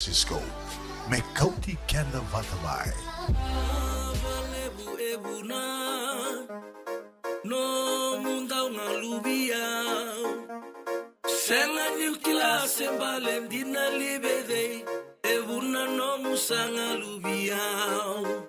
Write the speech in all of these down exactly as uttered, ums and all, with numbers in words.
Francisco, me kauti keda vata mai. Valevu e vuna, nomu dau galuvi au. Sega niu kila se bale dina li vei cei, e vuna nomu sa galuvi au.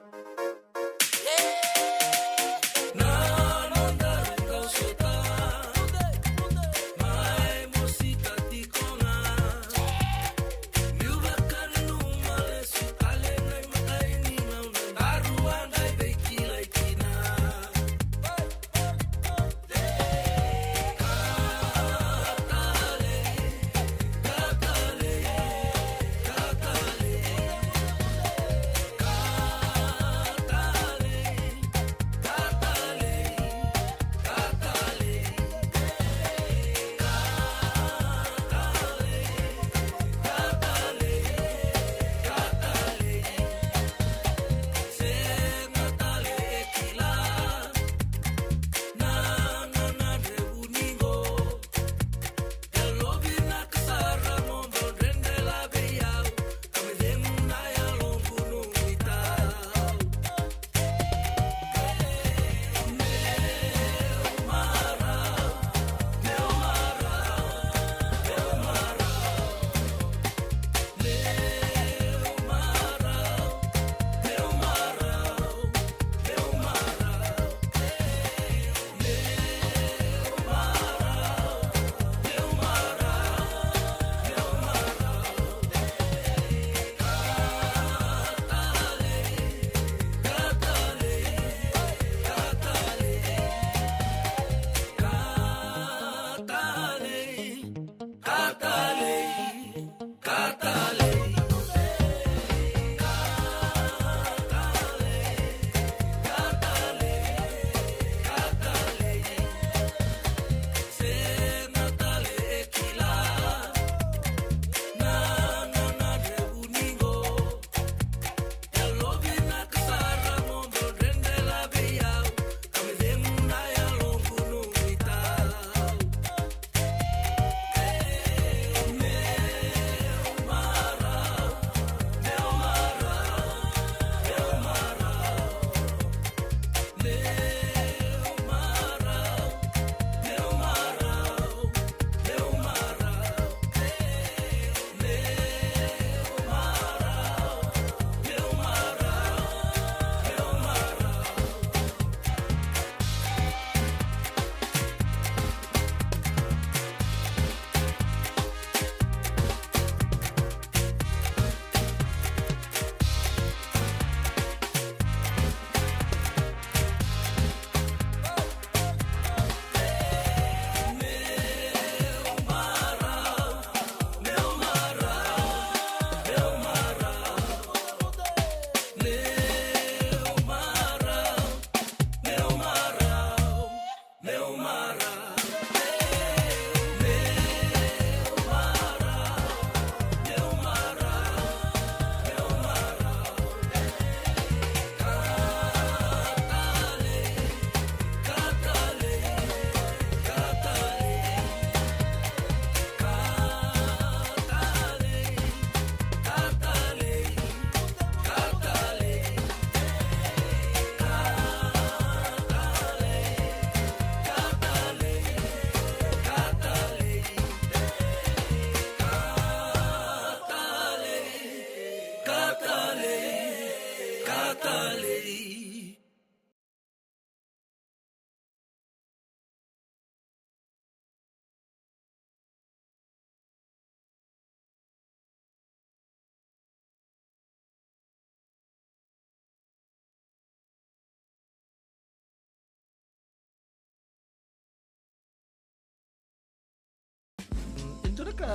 E dua na ka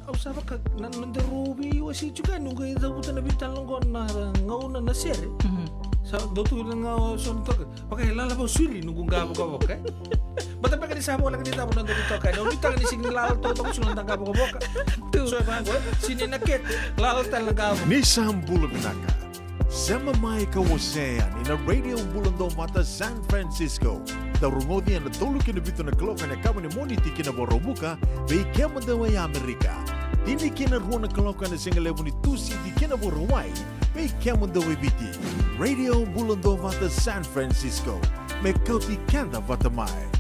au sa vaka na noda rau veiwasei tiko yani, noqu cavuta na veitalanoa qo na gauna na sere. Mhm. Sa dau tu na gauna so na toka. Vaka e lala vau siri noqu qavokavoka, e. Baleta beka ni sa voleka ni cava noda veitokani. Au nuitaka ni sega ni lala toka, toka sara noda qavokavoka. Tu. So e vaqo, e, sega ni na kete, lala tale na qavokavoka. Ni sa bula vinaka. Sema mai ka wasea yani na Radio Bula Domata San Francisco. Dau rogoci ena tolu ki na vitu na kaloko ena yakavi ni Moniti ki na Vakaraubuka, vei kemudou e Amerika. Tini ki na rua na kaloko ena siga levu ni Tusiti ki na Vakarauwai, vei kemudou e Viti. Radio Bula Duavata San Francisco, me kauti keda vata mai.